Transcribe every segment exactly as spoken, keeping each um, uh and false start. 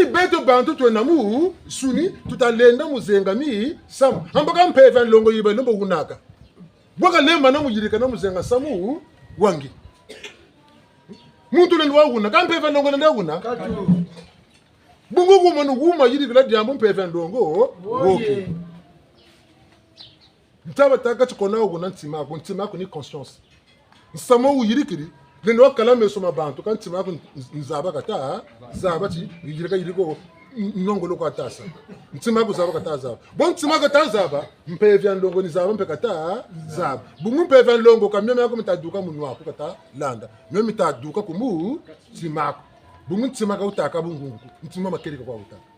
Beto bantu twena mu nsuni, tuta lenda mu zenga misamu. Ambo ka mpeve ya nlongo yi ba lembo wunaka. Bwa ka lemba na mu yirika na mu zenga nsamu wa nge. Muntu lenda wa wuna, ka mpeve ya nlongo lenda wuna. Katu. Bungu wuma ni wuma yirikila diambu mpeve ya nlongo. Woke. Woke. Nta batâka ti ko na wuna ntima aku, ntima aku ni conscience. Nsamu wuyirikiri, lenda wakala meso ma bantu, ka ntima aku nz-, nzaba kata zaba ti, yirika yiriko, n-, nlongo lo kwa tasa. Ntima aku zaba kata zaba. Bon ntima aku kata zaba, mpeve ya nlongo ni zaba mpe kata zaba. Bungu mpeve ya nlongo, ka miamiaku mita duka munwa aku kata landa. Mio mita duka ku mu ntima aku. Bungu ntima ka wutâka bungungu, ntima makerika kwa wutâka.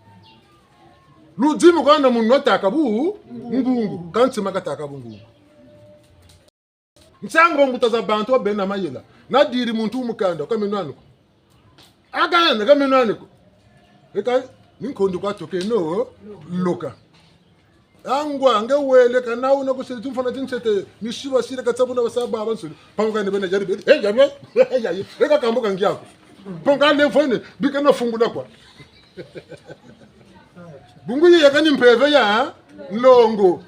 Ludimi kwa na munwa tâka bu ngungu, ka ntima katâka bungungu. Nsangu mbuta za bantu wa bena mayela. Na diri muntu mukanda, ka meno ani ko. Aka na ka meno ani ko. Eka, ni nkondi kwa toke no loka. Angwa, nge wele, ka na wuna kusiri tumfana tinsete, misiba sire ka tsabu na basa babansoni. Panga ni bena yari be, eh, yari be, eh, yari. Eka kambo ka ngiaku. Panga le mfone, bika na fungula kwa. Bungu ye yakani mpeve ya nlongo.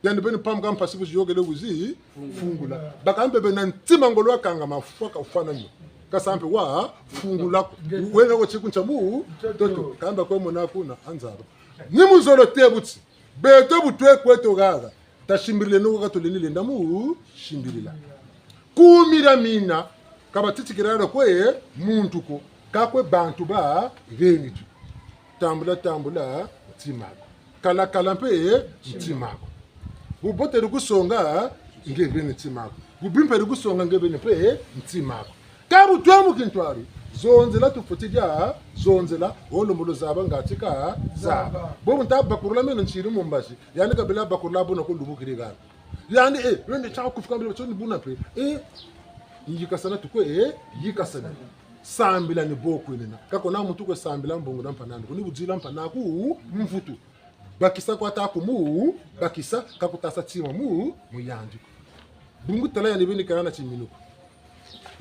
Yandi beni pamuka mpasi kuzi yôkele wizi fungula. Baka mpeve na ntima ngolo wakanga mafwa ka fwana nio. Kasa mpe wa fungula ko. Wena wo tiku ntia mu ntoto. Kamba kwe mona kuna anzaba. Ni muzolo te buti. Beto bu twe kweto haha. Tasimbirileno ko ka tulendi lenda mu simbilila. Kumira mina, ka batitikira kwe muntu ko, ka kwe bantu ba beni tu. Tambula, tambula, ntima aku. Kala, kala mpe, ntima aku. Bubote di kusonga, nge beni ntima aku. Bubi mpe di kusonga, nge beni mpe, ntima aku. Ka bu twe mu kintwari, zonzela tufweti dia, zonzela, wo lembolo zaba ngati ka, zaba. Bobu nta bakurula meno ntiri mu mbazi, yandi kabila bakurula buna ko lubukiri gana. Yandi, eh, wende tia kufika mbele, tioni buna mpe, eh, yikasana tukwe, eh, yikasana. Sambila ni bo kwenena. Ka ko na muntu kwe sambila mbongo na mpanani, ko ni budila mpanaku, mvutu. Bakisa kwa ta kumu, bakisa, ka kutasa tima mu, mu yandi ko. Bungu tala yandi beni kana na timinu ko.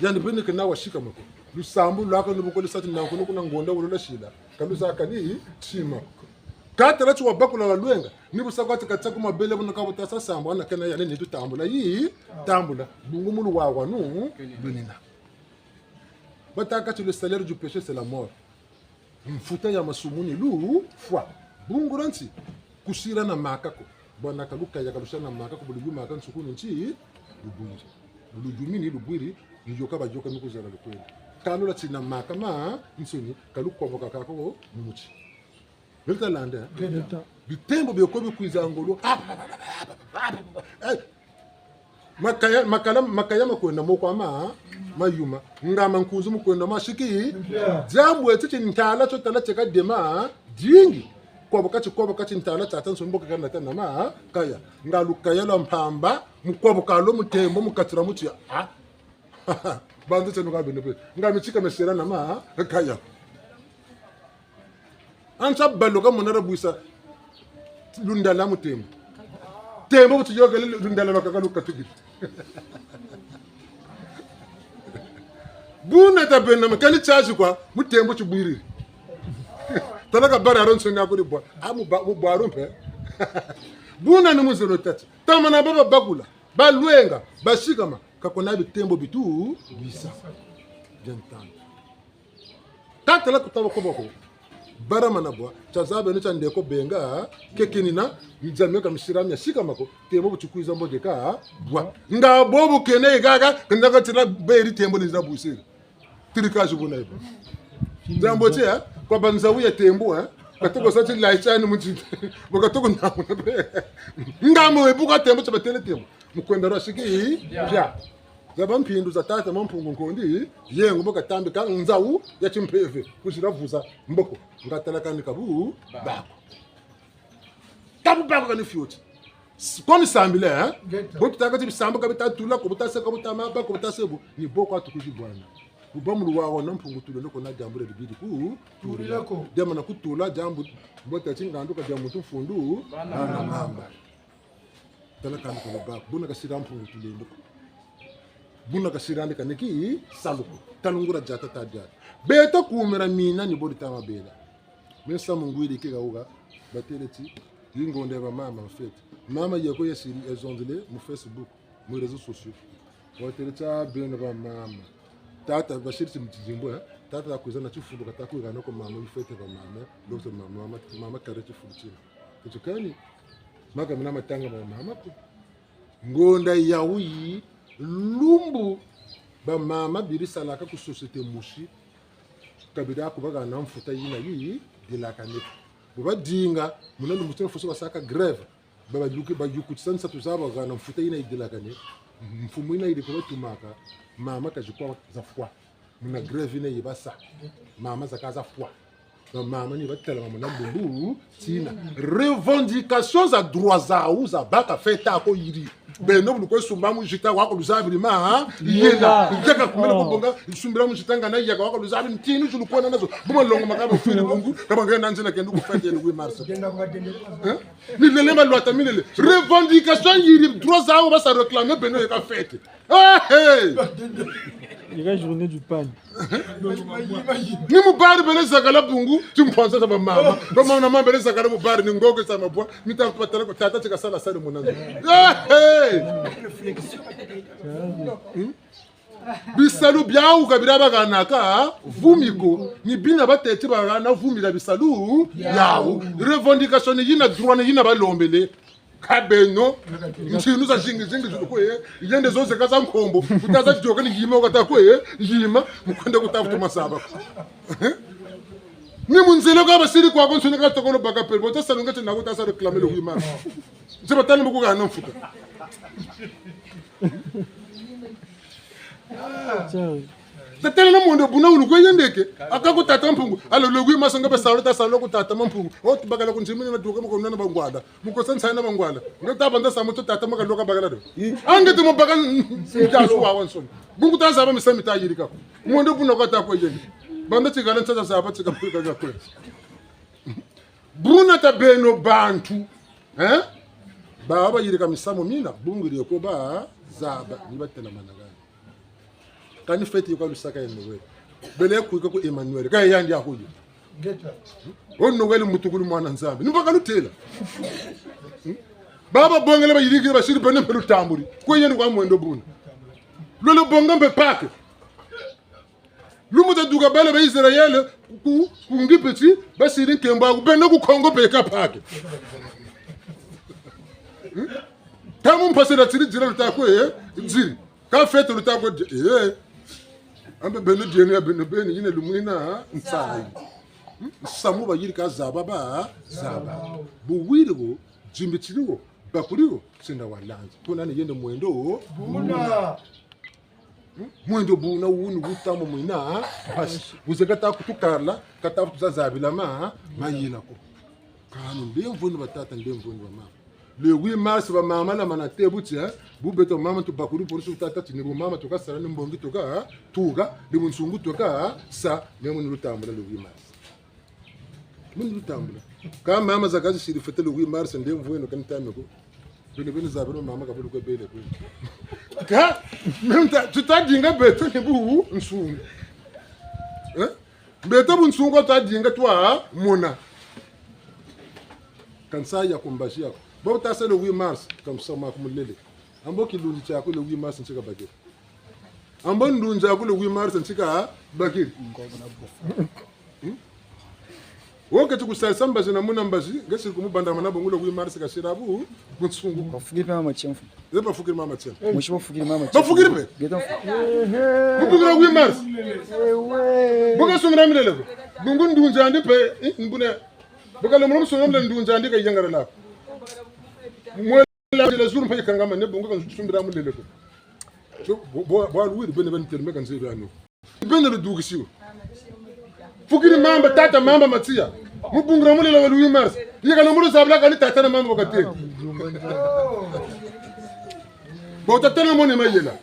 Yandi beni kana wasikama ko. Lusambu lwaka ni bu ko lusati na kuno kuna ngonda wolo lasila. Ka lusa kani tima ko. Ka tala ti wabakula wa lwenga. Ni bu sa kwa ti ka tia ku mabele buna ka butasa sambwa na kena yandi ni tutambula yi, tambula. Bungu mulu wa wanu, lunina. Batâka ti le salaire du péché, c'est la mort. Mfuta ya masumu ni lufwa. Bungu dia nti, kusira na maka ko. Bwana ka lukaya ka lusira na maka ko, bu luyumaka nsuku ni nti, lubwiri. Bu luyumini lubwiri, ni yôka bayôka ni kuzala lukwenda. Ka lula ti na maka mansoni, ka lukwabuka kako mu muti. Nilita landa, eh? Nilita. Bitembo bie ko bikwiza ngolo. Eh, makaya, makala, makaya makwenda mo kwa ma, mayuma. Nga mankuzu mukwenda masiki. Mpia. Diambu eti ti ntala tio tala tieka dema, dingi. Kwabuka ti, kwabuka ti ntala tiata nsoni mbo ka kana tana makaya. Nga lukaya lwa mpamba, mu kwabuka lo mu tembo, mu katira muti. Ah. Bantu tieno ka beno pe. Nga mitika mesela na makaya. Ansa balo ka mona ra bwisa lundala mu tembo. Tembo bu ti yôkele lundala lwakaka lukatukiri. Buna ta bena ma kani charge kwa mu tembo tibwiri. Tala ka bara ro nsoni aku di bwa. A mu ba, mu bwa ro mpe. Buna ni muzolo tâ ti. Tamana baba bakula. Balwenga, basikama. Ka kuna bitembo bitu, bisa. Bien entendu. Ka tala ku taba koboko. Bara mana bwa, tia zabeno tia ndeko benga, kekenina, nzameka misira mia sikama ko, tembo bu tikwiza mbo deka, bwa. Nga bobu kena yigaga, kenda ka tila beri tembo ni za busiri. Tricage buna yibo. Diambu ti, eh, kwa banzawu ya tembo, eh, katoko sa ti lai tiani mu ti, bo katoko na, nga mo ebuka tembo, tia batele tembo. Mu kwenda lwa siki, pia. Zaba mpindu za tata Mampungu Nkondi, yengo mbo katambika nzawu ya timpeve, kuzila vuza mboko, nga tala kani kabu, bako. Kabu bako kani fioti. S-, kwa ni sambila, eh? Ngeta. Bo tutâka ti bisambu ka bita tula, ko buta se, ko buta maba, ko buta se bu, ni bo kwa tukuzi bwana. Bu ba mu luwa wa na Mpungu Tulendo ko na diambu dia dibidi ku, tulila ko. Diambu na kutula, diambu, mbo tâ ti ngandu ka diambu tu mfundu, bana mamba. Tala kani ko bako, buna kasira Mpungu Tulendo ko. Buna kasira ndi kani ki, salu ko. Talungura diata ta diata. Beto kumira mina ni bo dita mabela. Mesa mungwiri kika uka, batêle ti, yi ngonda ya bamama, en fait. Mama yeko yasiri, yazonzele mu Facebook, mu réseaux sociaux. Watêle ti, ah, beno bamama. Tata, basiri ti mu tidimbu, eh? Tata kwiza na tifulu, kata kwihana ko mama, yi fête ya bamama, donc mama, mama, mama kare tifulu tina. Kutukani, maka mina matanga ma mama ko. Ngonda yawu yi, lumbu bamama beri salaka ku société mosi, ka beri kubaka na mfuta yina yi delakane. Bu badinga, muna lumbu tina foso basaka grève, ba, bayuki, bayukutisa nsatu zawu hana mfuta yina yi delakane. Mfumu yina yeri kubatumaka, mama kazi kwa za fwa. Muna grève yina yi basa. Mama zaka za fwa. Bamama ni batelama muna lumbu tina. Revendication za droit zawu za baka fête ako yiri. Beno bu lukwe sumba mu zita wako luzabiri ma, ha? Yela. Yela. Yaka kumela kubonga, sumbila mu zita ngana yaka wako luzabiri ntinu zulu kwena nazo. Bu malongo maka bafwiri bungu, ka bangena nzila kendo ku fête ya le huit mars. Eh? Milele malwata milele. Revendication yiri droit zawu basa réclamer beno yeka fête. Ah, hey! Yeka journée du pain. Ni mu bar bele zakala bungu, ti mpwanza za bamama. Bamama na mama bele zakala mu bar ni ngoko za mabwa, mita patala ko tata tika sala sala muna nzo. Ah, hey! Hmm? Bisalu biawu ka beri bahanaka vumi ko, ni bina batêti bahana vumi dia bisalu biawu. Revendication ni yina, droit ni yina balombele. Ka beno, ntinu zazingi zingi zulu kwe, yende zo zeka za nkombo, kutaza dioka ni yima kata kwe, yima, mu kwenda kuta vutu mazaba. Ni mu nzila ka basiri kwa ko nsuni ka tokolo baka pe, bo ta salunga ti na kuta sa réclamer le huit mars. Nze batani mu kuhana mfuta. Tatala na mwendo buna wunu kwe yendeke. Aka ku tata Mpungu. Alors, le huit mars nga basalo, tasalo ku tata Mpungu. O, tubakala ku nzimini na duka mu ko nwana bangwala. Mu ko sa nsana bangwala. Nga tabanza sa mutu tata maka loka bakala do. Ange tu mu baka n-, n-, ntasu wa wansoni. Bungu tazaba misamu mita yirika ko. Mwendo buna kwa ta kwe yende. Banda tikala nsasa zaba tika mpika ga kwe. Buna ta beno bantu. Eh? Baba bayirika misamu mina, bungu rie ko bazaba, ni batela managana. Kani fête yo ka lusaka ya Noël. Bele kwika ku Emmanuel, ka yandi ya kuyo. O Noël mutukulu mwana Nzambi. Ni mbo ka lutela. Baba bongele bayirikiri basiri bene mpe lutambuli. Kwe yandi kwa mwendo buna. Lolo bonga mpe Pâques. Lumbu ta duka bala ba Israël ku, ku Ngipiti, basiri nkembo aku, beno ku Kongo mpe ka Pâques. Hmm? Tamu mpasi la tiri dila luta kwe, eh? Diri. Ka fête luta kwe, eh? Ambe beno dieno ya beno beni, yina lumwina, ha? Nsayi. Hmm? Nsamu bayirika zaba ba, zaba. Bu wiri wo, dimbitiri wo, bakuri wo, senda walanzi. Tuna ni yende mwendo wo. Buna. Hmm? Mwendo buna wunu wuta mu mwina, ha? Mpasi. Wuze kata kutukala, kata kutuza zabila ma, ha? Mayela ko. Kani ndemvweni batata, ndemvweni bamama. Le huit mars bamama na mana te buti, eh? Bu beto mama tubakuri polisi tata ti ni bu mama tuka sala ni mbongi tuka, ha? Tuka, ni bunsungu tuka, ha? Sa, memu ni lutambula le huit mars. Munu lutambula. Ka mama zaka zisiri fête le huit mars, ndemvweni kani tame ko. Bene bene zabelo mama ka bulu kwe bele kwe. Ka, menta, tuta dinga beto ni bunsungu. Eh? Beto bunsungu tuta dinga twa mona. Kansa ya ku mbazi yako. Bo tasa le huit mars, kamusa ma kumulele. Ambo kilunzi tiaku le huit mars ntika bakiri. Ambo ndunzi aku le huit mars ntika bakiri. Hmm? Wo keti kusalisa mbazi na muna mbazi, nge siri kumubandama na bongo le huit mars kasira bu, bunsungu. Bafukiri mpe mama Tiemfu. Ye bafukiri mama Tiemfu. Musi bafukiri mama Tiemfu. Bafukiri mpe? Geta mfu. Mubungu le huit mars. Boka sumira milele ko. Bungu ndunzi andi mpe, eh, mbune. Boka le mwana sumira milele ndunzi andi ka yangara la. Mwe la, la jour mpe kangama ne bongo ka sumbira mulele ko. So, bo, bo, bo, Louis, bene, bene, teleme ka nzebi ano. Bene le dukisiwa. Fukiri mamba, tata mamba Matia. Mubungu le mulele wa le huit mars. Yeka le mulu zabla kani tata na mamba wakati. Bo tata na mone mayela.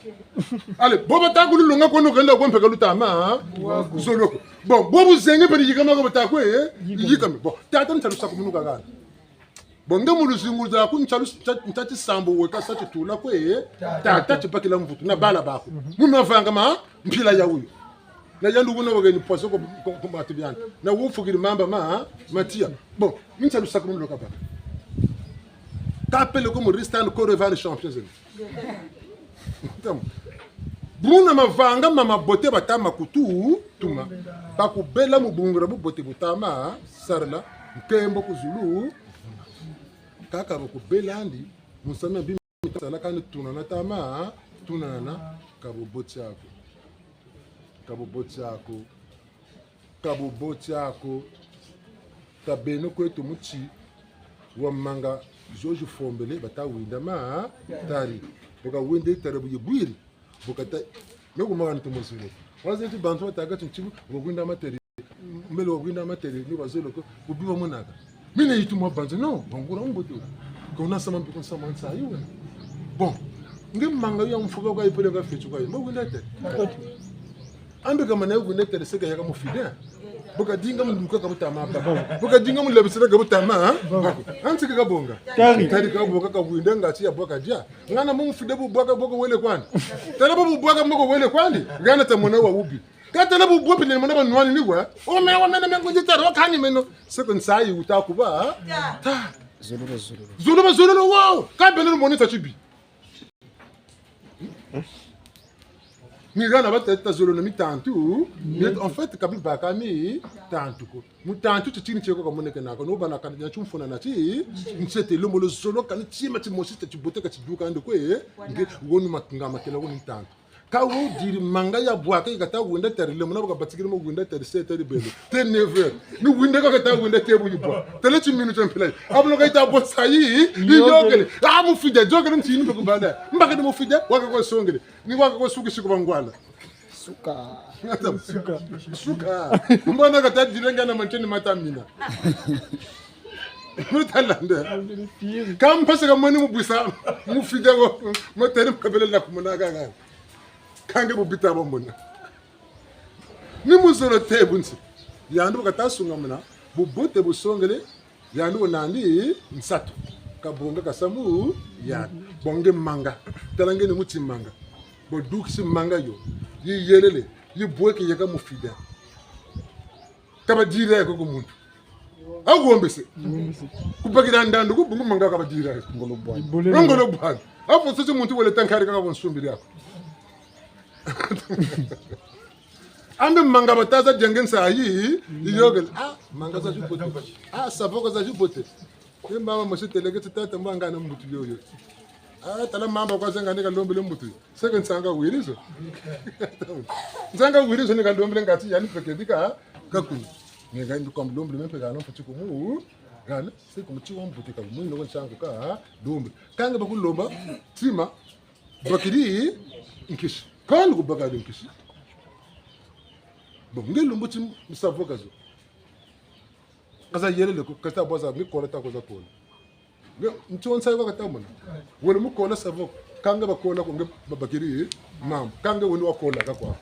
Allez, bo bata kululunga kono kenda ko mpe ka lutama, ha? Zolo ko. Bon, bo buzengi mpe yikama ko bata kwe, eh? Yikama. Bon, tata ntalu sa kumunuka kana. Bo nge mu luzingu lwaku ntalu, nta-, ntati sambu weka sa titula kwe, eh? Tata tibakila mvutu na bala baku. Munu avanga ma mpila ya wuyo. Na yandi wuna wageni poisson ku, ku, ku matu biandi. Na wufukiri mamba ma, ma tiya. Bon, minsa lusaka munu loka baka. Ka peleko mu ristan ko revani champion zeni. Buna mavanga ma mabote bata ma kutu tuma. Bakubela mu bungu dia bubote buta ma sarila, nkembo ku zulu. Kâ ka bakubela'andi, mu nsamu mia bi mi ta sala kani tunana ta ma tunana, ka bubote ako. Ka bubote ako. Ka bubote ako. Tabeno kweto muti wa manga zozi fombele, bata winda matari. Bu kawinda tari bu yibwiri. Bu kata, me ku manga ntu mozele. Waze ti bantu batâka ti ntibu, wa winda matari. Mbele wa winda matari, ni bazolo ko, bubi bamonaka. Mina yitu mwa bantu, non, bangura mbote. Ka wuna sama mbi ku nsama nsayi wena. Bon, nge manga ya mfuka kwa yipele ka fetu kwa yi, mbo winda tari. Ambe ka mana yo winda tari seka yaka mu fide. Bu kadinga mu luka ka buta ma baka. Bu kadinga mu labisila ka buta ma, ha? Baka. Anti ka kabonga. Tari. Tari kabonga ka winda ngati ya bwa kadia. Ngana mu fide bu bwaka boko wele kwandi. Tala bu bwaka boko wele kwandi. Ngana ta mona wa wubi. Ka tala bu bwa pele mona banwani ni wa. O me wa mena mengo ndi tari wa kani meno. Seko nsayi wuta kuba, ha? Ta. Zololo, zololo. Zololo, zololo, wow. Ka beno moni ta tibi. Ni hana bata ta zololo na mitantu, mais en fait, ka bibaka mitantu ko. Mutantu ti tini tieko kamoneke nako, no bana kani na tumfuna na ti, nsete lembolo zolo kani tima timosi ta tibote ka tiduka ndo kwe, nge wonu mak-, nga makela wonu ntantu. Ka wo diri manga ya bwaka yi kata winda tari lembolo na baka batikiri mo winda tari sept heures belo. Te neuf heures. Ni winda ka kata winda te bu yibwa. Tele ti minute mpila. Abuno ka yita bwa nsayi, yiyôkele. Ah, mu fide, yôkele nti ni mpe kubanda. Mbaka ni mu fide, waka kwa songele. Ni waka kwa suki siku bangwala. Suka. Suka. Suka. Mbona kata diri ngana manteni mata mina. Mutalande. Ka mpasi ka mweni mu bwisa, mu fide wo, mu teri mukabele na kumona kaka. Kâ nge bu bita bamona. Ni mu zolo te bu nti. Yandi bu kata sungamana, bubote busongele, yandi wo nandi nsatu. Kabonga kasamu, yandi. Bo nge manga. Tala nge ni muti manga. Bo dukisi manga yo. Yiyelele, yibweke yeka mu fide. Ka badiri ko ku muntu. Awombese. Kubakira ndandu ku bungu manga ka badiri ko. Ngolo bwana. Ibole. Ngolo bwana. Afu sisi muntu wele tankari kaka bonsumbiri ako. Ambe manga bata za dienge nsayi, yiyôkele. Ah, manga za tibote. Ah, savoka za tibote. Ye mama mosi teleke ti tata mbo ngana mbutu yoyo. Ah, tala mamba kwa zenga ni kalombele mbutu. Seke nsanga wiri zo. Nsanga wiri zo ni kalombele ngati yandi peke bika kakuni. Ni ngandi kwa mulombele me mpe hana mfuti kumu. Hana, seke muti wa mbutu ka mwino kwa nsangu kalombele. Kâ nge bakulomba, tima, bakiri nkisi. Kani kubaka nkisi. Bon, nge lumbu ti mu savoka zo. Ka zayelele ko, kata bwa za, nge kola ta ko za kola. Nge, nti wo nsayi kwa kata mona. Wele mu kola savoka. Kâ nge bakola ko nge babakiri, mamba. Kâ nge wele wakola ka kwa.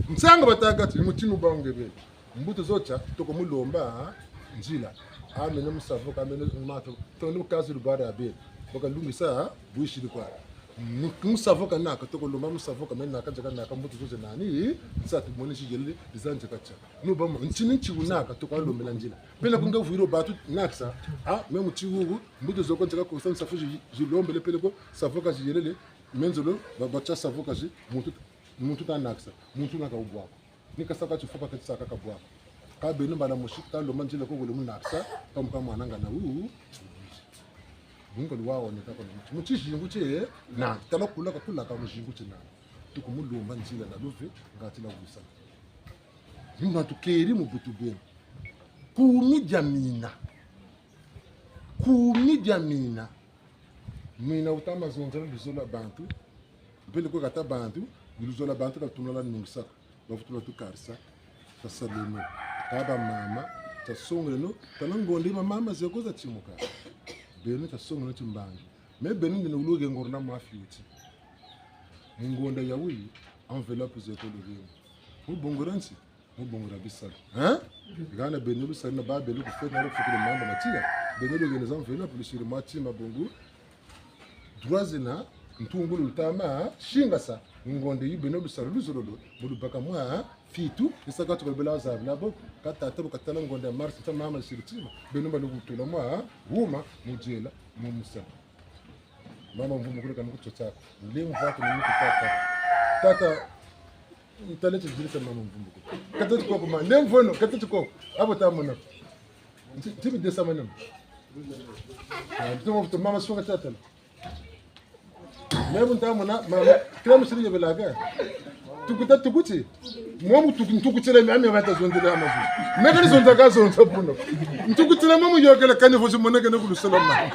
Nsanga batâka ti, muti mu bange be. Mbutu zo tia, toko mulomba nzila. Amene mu savoka, amene mu mato. Tondi mukazi lubara ya beni. Baka lungisa, bwisiri kwa. Mu, mu savoka naka, toko lomba mu savoka, mene naka, nzeka naka, mbutu zo ze nani, nsatu mone si yele, za nzeka tia. Nubama, ntini nti wunaka, toko lombela nzila. Pele ko nge vwiri wo bantu nakisa, ah, me muti wuwu, mbutu zo ko nzeka ko sa nsafu zi, zilombele pele ko, savoka ziyelele, me nzolo, ba, batia savoka zi, muntu, muntu ta nakisa, muntu naka wubwa ko. Ni kasaka tifuka keti saka kabwa ko. Kâ beno mbala mosi ta lomba nzila ko wele mu nakisa, pamuka mwana ngana wu. Bungu luwa woneka ko na muti. Muti zingu tie, na, tala kula kakula ka mu zingu tie na. Tuku mulomba nzila na luve, ngati na wisa. Nuna tukeri mu butu beno. Kumi dia mina. Kumi dia mina. Mina wuta ma zonzela luzolo lwa bantu. Mpele kwe kata bantu, ni luzolo lwa bantu ka tunala nungisa ko. Bavutula tukarisa, tasaleno. Kâ bamama, tasongeleno, tala ngonda yi bamama zeko za timuka. Beno tasongeleno timbangi. Me beno ndeno wulu hengorona mwa fioti. Mu ngonda yayi, enveloppe zeko luhenge. Mu bongora nti, mu bongora bisalu. Hein? Hana beno lusari na babelo ku fête na lufukile mamba matiya. Beno luhene za enveloppe lusiri mwa tima bungu. Droit zena, ntungulu luta ma singasa. Ngonda yi beno lusalu luzololo, mu lubaka mwa fitu, ni sa ka tuka bela zabila bo, ka tata bu katala ngonda ya marsi, ta mama siri tima, beno ba lukutula mwa wuma, mu nzila, mu musamu. Mama Mvumbu kule kani kutso tsako. Nde mvwa ko ni kutata. Tata, ntale tsi zilisa mama Mvumbu kule. Kata tsi koko ma, nde mvweno, kata tsi koko. Abo ta mona. Nti, nti bidesa manema. Ah, nti mama, mama songa tata. Meme nta mona, mama, kila musiri yebelaka. Tukuta tukuti. Mwa mu tuku-, ntukutila mia mia bata zonzela mazu. Meka ni zonza ka zonza buna. Ntukutila mwa mu yokela kani vo zimoneke ne ku lusala ma.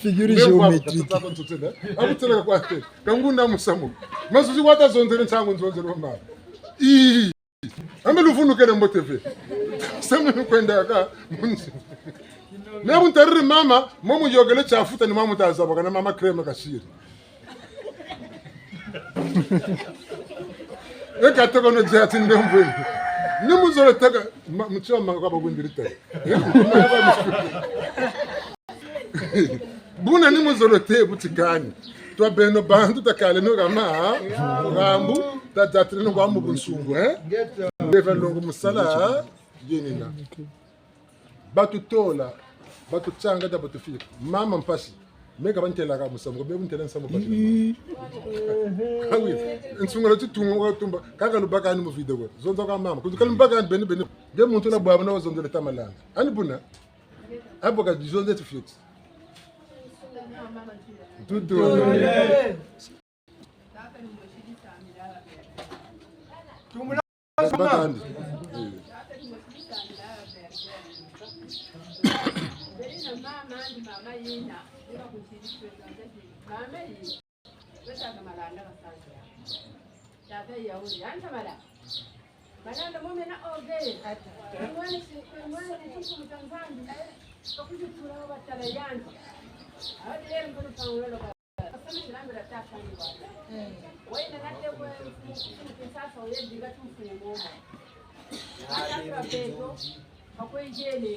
Figure géométrique. Meme kwa kutila, akutila kwa te. Ka ngunda musamu. Mazu zi wata zonzela nsangu nzonzela mama. Ii. Ambe luvunukele mbote ve. Sema nukwendaka. Meme ntariri mama, mwa mu yokele tiafuta ni mwa mu tazabaka na mama crème kasiri. Eka toko no dzati nde mvwenu. Ni muzolo teka, ma-, mutio manga kwa bakwindiri teka. Buna ni muzolo te butikani. Twa beno bantu takaleno kama, rambu, tadzatile no kwa mu bunsungu, eh? Ndeva longo musala, yenina. Batutola, batutsanga, da batufika. Mama mpasi. Meka bantelaka musamu, ko be buntela nsamu bakila. Awi, nsungula titunga kwa tumba, kaka lubaka ani mu vidéo. Zonza kwa mama, kutuka lubaka ani beni beni. Nge muntu na bwabana wazonzele tamalanga. Ani buna? Abo ka zonze tufiti. Tutu. Bakandi. Malanda mo mena ove. Mwana si, mwana ni tuku mutanzangi. Kakuzi tula wa batala yanza. Awa dire mkono pangolo. Asami kilambira tata ni wa. Waina nate kwe mfumu Kinshasa oye dinga tumfune moma. Ata kwa beto, kakwe yele.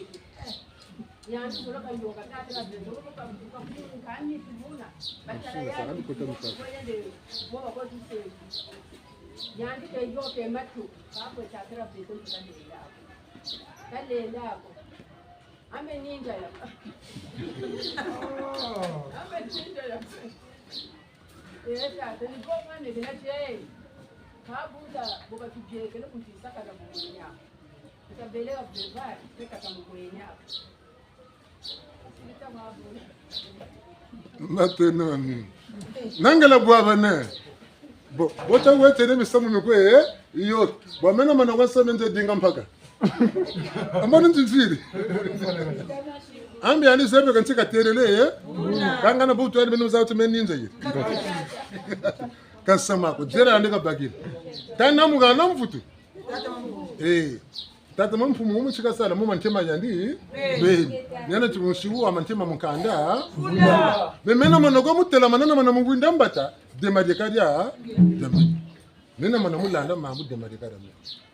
Yandi zolo kayoka tata la beto, kwa kwa kwa kani tubuna. Batala yandi kwa yende, mwa kwa tusemi. Yandi kayoke matu, kakwe tata la beto, kalenda ko. Kalenda ko. Ambe ninja ya. Ambe ninja ya. Eh, tata, ni kwa mane kina tie. Kabuta, boka tubiekele kutisaka na bunya. Kutabele wa beba, keka kamwenya. Matenoni. Nangela bwabane. Bo, bo ta wetele misamu mikwe, eh? Iyo. Bwa mena mana kwa samu nze dinga mpaka. Ambo ni nzinziri. Ambi ani zebe kanti katelele, eh? Kangana butu ani beno za tu meni nze ye. Kasama ko, zera ande kabakiri. Kana mugana mvutu. Eh. Tata Mampumu mu tikasala mu mantema yandi. Beni. Beni. Niana ti musiwu wa mantema mukanda. Bula. Me mena mana kwa mutela mana na mana mu bwinda mbata. Dema dieka dia. Dema. Mena mana mulanda mambu dema dieka dia.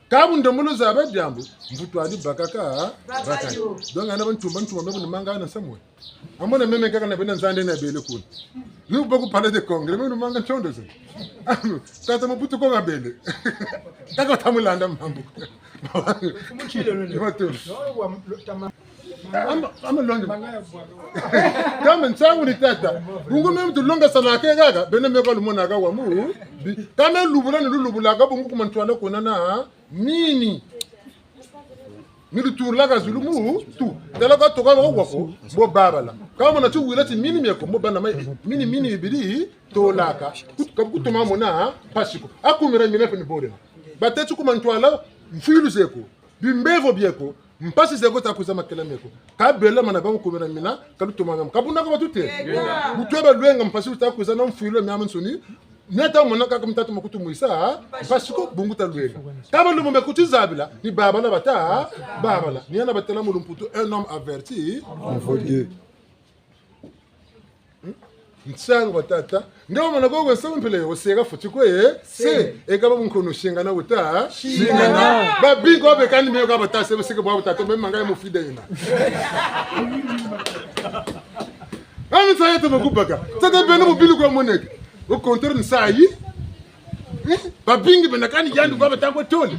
Kabu ndombolo zaba diambu. Mvutu adi bakaka. Bakaka. Donc ana bantumba ntumba me bunimanga na Samuel. Amona meme kaka na bena Nzande na bele kuna. Ni uba ku Palais de Congrès, me numanga ntondo ze. Tata Mobutu ko ngabele. Kaka tamulanda mambu. Mutshile lo ni. Matu. Ama, ama longi. Kama nsangu ni tata. Bungu meme tulonga salake kaka, bena meko lumonaka wa mu. Bi-, kama lubula ni lulubulaka bungu ku mantwala kuna na. Mini. Ni luturulaka zulu mu, tu. Tala ka toka ko wako, bo babala. Ka mona ti wila ti mini mieko, mo bana mai, mini, mini bibiri, tolaka. Kut-, ka kutuma mona, mpasi ko. Akumira mina pe ni bole. Bateti ku mantwala, mfwilu zeko. Bimbevo bieko, mpasi zeko ta kwiza makela meko. Ka bela mana ba kumira mina, ka lutuma mama. Ka buna ko batute. Mutwe ba lwenga mpasi ta kwiza na mfwilu miamiansoni, Neta mona kaka mutatu makutu mwisa, mpasi ko bungu ta lwela. Kaba lumombe kuti zabila, ni babala bata, babala. Ni yana batela mu lumputu, un homme averti. Aveuglé. Hmm? Nsangu wa tata. Nge wamona ko kwe nsangu mpele, oseka futi kwe, eh? Se. Se. E kaba munkono singana wuta, singana. Singana. Babingo be kani meyo kaba tase, be seke bwa wuta, to me manga ya mufide yina. Ami nsayi tama kubaka. Tata beno mubili kwa moneke. Au contraire, nsayi. Babingi bena kani yandi kwa bata kwe tole.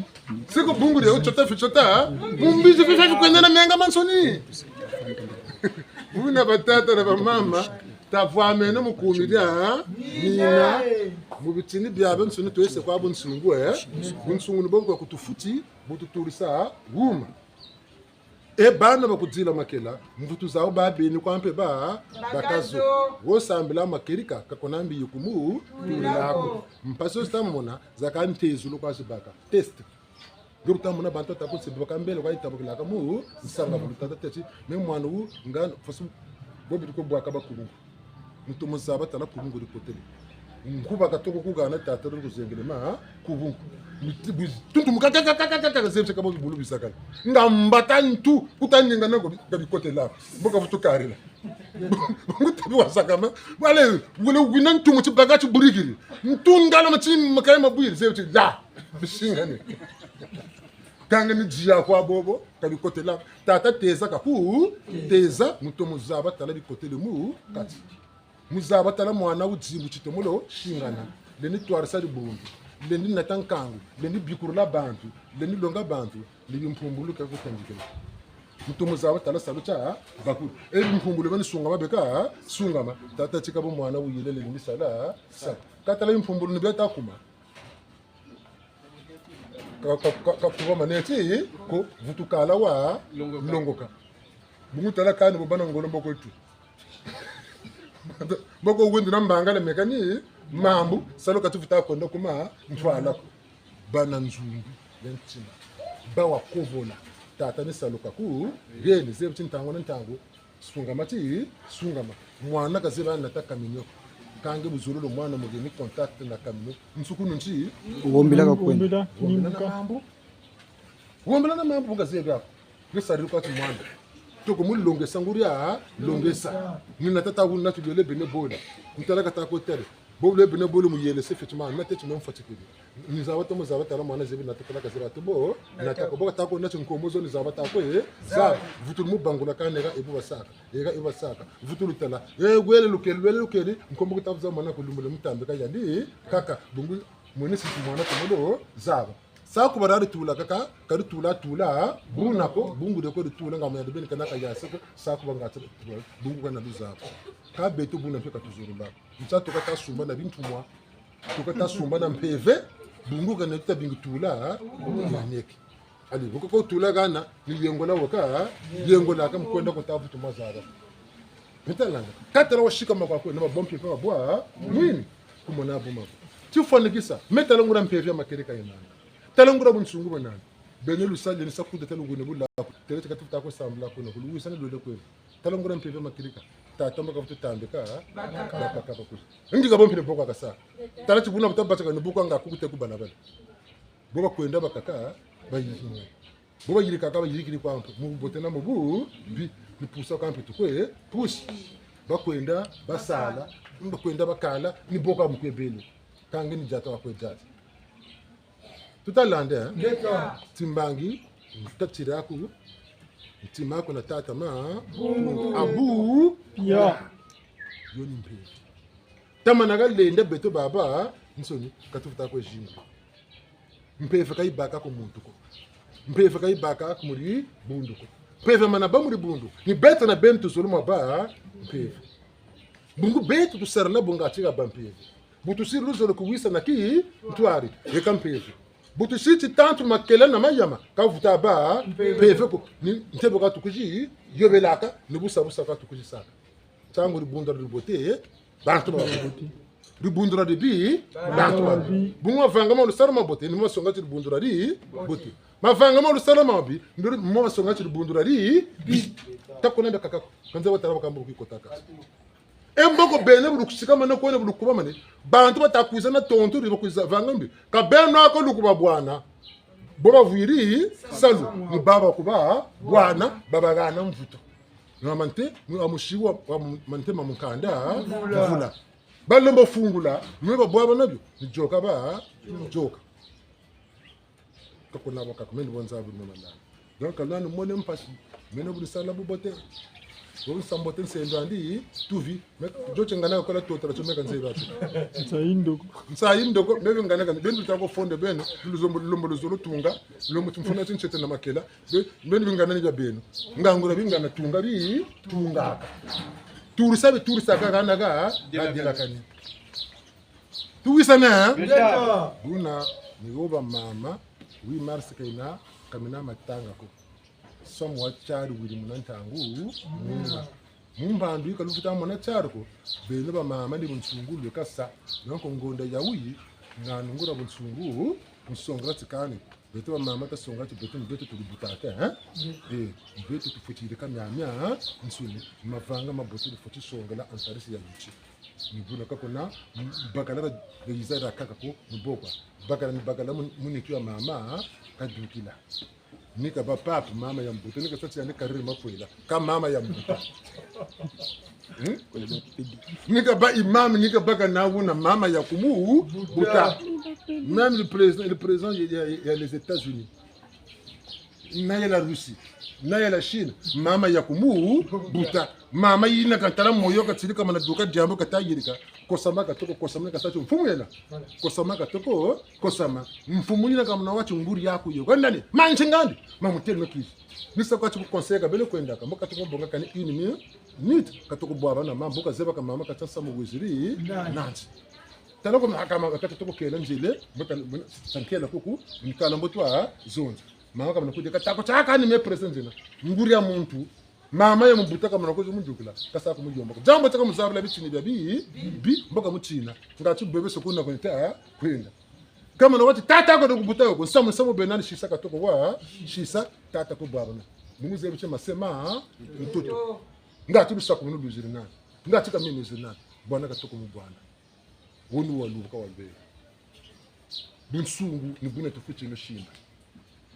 Siko bungu de tiota fi tiota, ha? Mu mbizi fi fi kwenda na menga mansoni. Buna batata na bamama, tavwameno mu kumi dia, ha? Mina, mu bitini biabiansoni twese kwa bunsungu, eh? Bunsungu ni bo bu kwa kutufuti, bu tutulisa, ha? Wuma. E bana ba kudila makela, mvutu zawu babeni kwa mpe ba, bakazo. Wo sambila makerika, ka kuna mbi yi kumu, tulako. Mpasi zo zi tamona, za ka ntezulu kwa zibaka. Test. Nge bu tamona bantu bata ku nsi, baka mbele kwa yi tabukilaka mu, nsanga bulu tata teti, me mwana wu, nga, fasu, bo bitu ko bwaka ba kulungu. Muntu mu zaba tala kulungu dikotele. Nkuba katoko kugana tata do kuzengele ma, ha? Kubungu. Miti-, bu-, tuntu mu ka, ka, ka, zebi se ka bo bulu bizakala. Nga mbata ntu, kuta ninga nango bi-, ka bikotela. Mbo kavutu karila. Ngu tabi wasakama. Wale, wale wina ntu mu tibaka tiburikiri. Ntu ngala ma ti makaya mabwiri, zebi ti la. Bisingane. Kanga ni dia kwa bobo, ka bikotela. Tata teza kaku, teza, muntu mu zaba tala bikotele mu kati. Mu zaba tala mwana wu dimbu titomo lo singana. Lendi twarisa dibundu. Lendi nata nkangu. Lendi bikurula bantu. Lendi longa bantu. Ni bimpumbulu ka kutandikila. Muntu mu zaba tala salu tia bakulu. E bimpumbulu beni sungama beka, sungama. Tata tika bo mwana wu yele lendi sala, sala. Ka tala bimpumbulu ni bia ta kuma. Ka, ka, ka, ka kuba maneti, ko, vutu kala wa, longoka. Longoka. Bungu tala kani bo bana ngolo mboko tu. Mboko wendi na mbanga na mekani, mambu, salu ka tuvuta kwenda kuma, ntwala ko. Bana nzungu, ya ntima. Ba wa kovola, tata ni salu kaku, geni, zebi ti ntangu na ntangu, sungama ti, sungama. Mwana kazebi nata camion. Kâ nge bu zololo mwana mu geni contact na camion. Nsukunu nti? Wombila ka kwenda. Wombila na mambu. Wombila na mambu bu kazebi ako. Nge sarila kwa ti mwana. Toko mu longesa nguria, longesa. Ni na tata wuna ti lwele bene bole. Ntala kata ko tele. Bo lwele bene bole mu yele se feti mwana. Na teti me mfatikili. Ni zaba tomo zaba tala mwana zebi nata tala kazebi atu bo, nata ko bo kata ko nati nkomo zo ni zaba ta ko, eh, zaba. Vutulu mu bangula kani eka e bu basaka, eka e basaka. Vutulu tala, eh, wele lukele, wele lukele, nkomo kata vuza mwana kulumbula mutambe ka yandi, kaka, bungu, mwene sisi mwana tomo lo, zaba. Sa ku ba dadi tula kaka, kadi tula tula, buna ko, bungu de ko di tula, nga mwana de beni kana ka yase ko, sa ku ba nga tula, bungu kana du zaba. Kâ beto buna mpe ka tuzololo mbako. Nsa tuka ta sumba na bintumwa. Tuka ta sumba na mpeve, bungu kana tuta bingi tula, ha? Yaneke. Ali, bu ko tula kana, ni yengola waka, ha? Yengola ka mu kwenda ko ta vutu mazara. Mita landa. Ka tala wa sikama kwa kwe, na ba bo mpe pa bwa, ha? Mwini, kumona buma. Tifwanikisa, me tala nguria mpeve ya makerika yenanga. Tala nguria bunsungu bwenanga. Beno lusali, ni sa kuda tala ngune bula, tele tika tuta ko sambila ko na kulu, wisa na lwele kwe. Tala nguria mpeve ya makerika. Tata mbo kavutu tambika, ha? Bakaka. Bakaka bakuzi. Ndi ka bo mpe ni bo kwa kasa. Tala ti buna buta bataka ni bo kwa nga kukute ku balabala. Bo bakwenda bakaka, bayirikini. Bo bayirikaka, bayirikini kwa mpe. Mu bubote na mu bubi, ni pusa kwa mpe tukwe, pusi. Bakwenda, basala, bakwenda bakala, ni bo kwa mu kwe bele. Kâ nge ni diata wa kwe diata. Tuta landa, eh? Ngeta. Timbangi, ntatira ku, ntima ku na tata ma, Bungu. Abu, ya. Yo ni mpeve. Tamana ka lenda beto babansoni, ka tuvuta kwe zingu. Mpeve ka yibaka ku muntu ko. Mpeve ka yibaka ku mu dibundu ko. Mpeve mana bâ mu dibundu. Ni beto na beno tuzolo mwa bâ mpeve. Bungu beto tusarila bo ngati ka bâ mpeve. Bu tusiri luzolo kuwisa na tintwari, eka mpeve. Bu tusiri titantu makela na mayama, ka vuta bâ mpeve ko. Ni ntebo ka tukuzi yobelaka, ni busa busa ka tukuzi saka. Ntangu dibundu dia dibote, bantu ba dibote. Dibundu dia dibi, bantu ba dibi. Bu mavanga ma lusala mabote, ni masonga ti dibundu dia dibote. Mavanga ma lusala mabi, ni masonga ti dibundu dia dibi. Takona nda kaka ko, kanza watala bakamba kukotaka. E mboko bene bu lukusikamane, kwene bu lukubamane, bantu bata kwiza na tontu, di bakwiza vanga mbi. Ka beno ako lukubabwana. Bo bavwiri salu, ni baba kubabwana, babahana mvutu. Ni wa mante, ni wa musiwa, wa mu-, mante ma mukanda, mvula. Mvula. Balomba fungula, ni babwabana bio, ni yoka ba, yoka. Ka kuna bo kaka, meno bo nza bu ni mama nani. Donc, là, ni mone mpasi, meno bu lusala bubote. Bo nsambote nsendo andi, tuvi. Me, dio tie ngana kola tota tio meka nzebi atu. Nsayi ndoko. Nsayi ndoko, me bi ngana kani. Beno ta ko fonde beno, luzombo, lombo luzolo tunga, lombo tumfuna tintiete na makela. Be, beno bi ngana ni bia beno. Ngangula bi ngana tunga bi, tungaka. Turisa bi, turisa ka gana ga, ga delakani. Tuwisane, eh? Ngeta. Buna, ni wo ba mama, huit mars kena, ka mina matanga ko. Samu wa tiari wiri muna ntangu, muna. Mu mbandu yi ka luvuta mona tiari ko, beno ba mama ni bunsungu lwe kasa. Donc ngonda ya wuyi, nganu ngura bunsungu, nsongela tikani. Beto ba mama ta songa ti beto, ni beto tuli butaka, hein? Eh, ni beto tufweti yirika miamia, hein? Nsuni, mavanga ma beto tufweti songela antarisi ya yuti. Ni buna ka kuna, m-, bakala ba, ba yiza da kaka ko, ni bo kwa. Bakala ni bakala mu, mu nitu ya mama, hein? Ka dukila. Ni ka ba papa, mama ya mbuta, ni ka sa ti yani carrière makwela. Ka mama ya mbuta. Hmm? Ni ka ba imam, ni ka baka na wuna mama ya kumu, buta. Même le président, le président, il y a, il y a les États-Unis. Na ya la Russie. Na ya la Chine. Mama ya kumu, buta. Mama yina ka ntala moyo ka tsiri ka mana duka diambu ka ta yirika. Kosama ka toko kosama ka sa ti mfumu yena. Kosama ka toko kosama. Mfumu yina ka muna wa ti nguri yaku yo. Kwenda ni, manzi ngandi. Mamu teno kizi. Ni sa kwa ti ku conseil ka bele kwenda ka. Mbo ka toko bonga kani une minute. Ka toko bwabana mama, mbo ka zeba ka mama ka ta samu wiziri. Nani? Nani? Tala ko mahakama ka ta toko kela nzele, mbo ta, mbo ta nkela kuku, nkala mbo twa zonza. Mama ka muna kudika tako tiaka ni me président zena. Nguri ya muntu, mama ya mbuta ka muna kuzi mundukila, ka sa kumuyomba. Diambu tiaka muzabula bitini bia bi, bi, mbo ka mutina. Ngati bebe sokuna kwenda, kwenda. Ka muna wa ti tata ko do ku buta yo ko, nsamu, nsamu bena ni sisa ka toko wa, sisa tata ko bwabana. Ni muzebi ti masema, ntoto. Ngati lusakumunu luziri nani. Ngati ka mimi ziri nani. Bwana ka toko mu bwana. Wo ni wa lubuka wa lubela. Bunsungu ni buna tufweti no simba.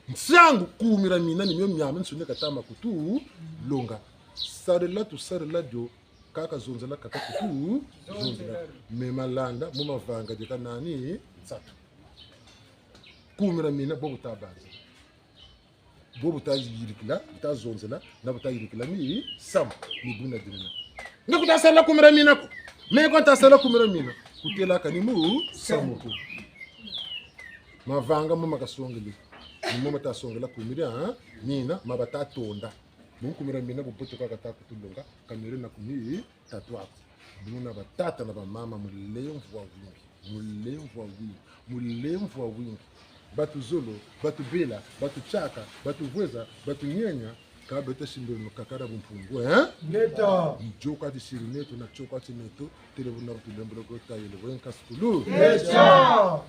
Nsangu kumira mina ni mio miamiansoni ka tama kutu longa. Sarila tusarila dio, kaka zonzela kaka kutu zonzela. Me malanda, mu mavanga dieka nani, nsatu. Kumira mina bo bu ta banza. Bo bu ta yirikila, bu ta zonzela, na bu ta yirikila misamu, ni buna dina. Nge ku ta sala kumira mina ko. Me ko ta sala kumira mina. Kutêla ka ni musamu ko. Mavanga mo ma kasongele. Ni mo ma ta songela kumira, hein? Mina, ma ba ta tonda. Mu kumira mina bu bote kwa ka ta kutu longa, ka mere na kumi. Tatu aku. Buna batata na bamama, mulemvo wa wingi. Mulemvo wa wingi. Mulemvo wa wingi. Batuzolo, batubela, batutsaka, batuvweza, batunyenya, ka beta simbeno kakala bumpungu, eh? Ngeta. Ni tio kwa tisiri neto, na tio kwa ti neto, tele buna butulembolo ko tayele, bwe nkasukulu. Ngeta.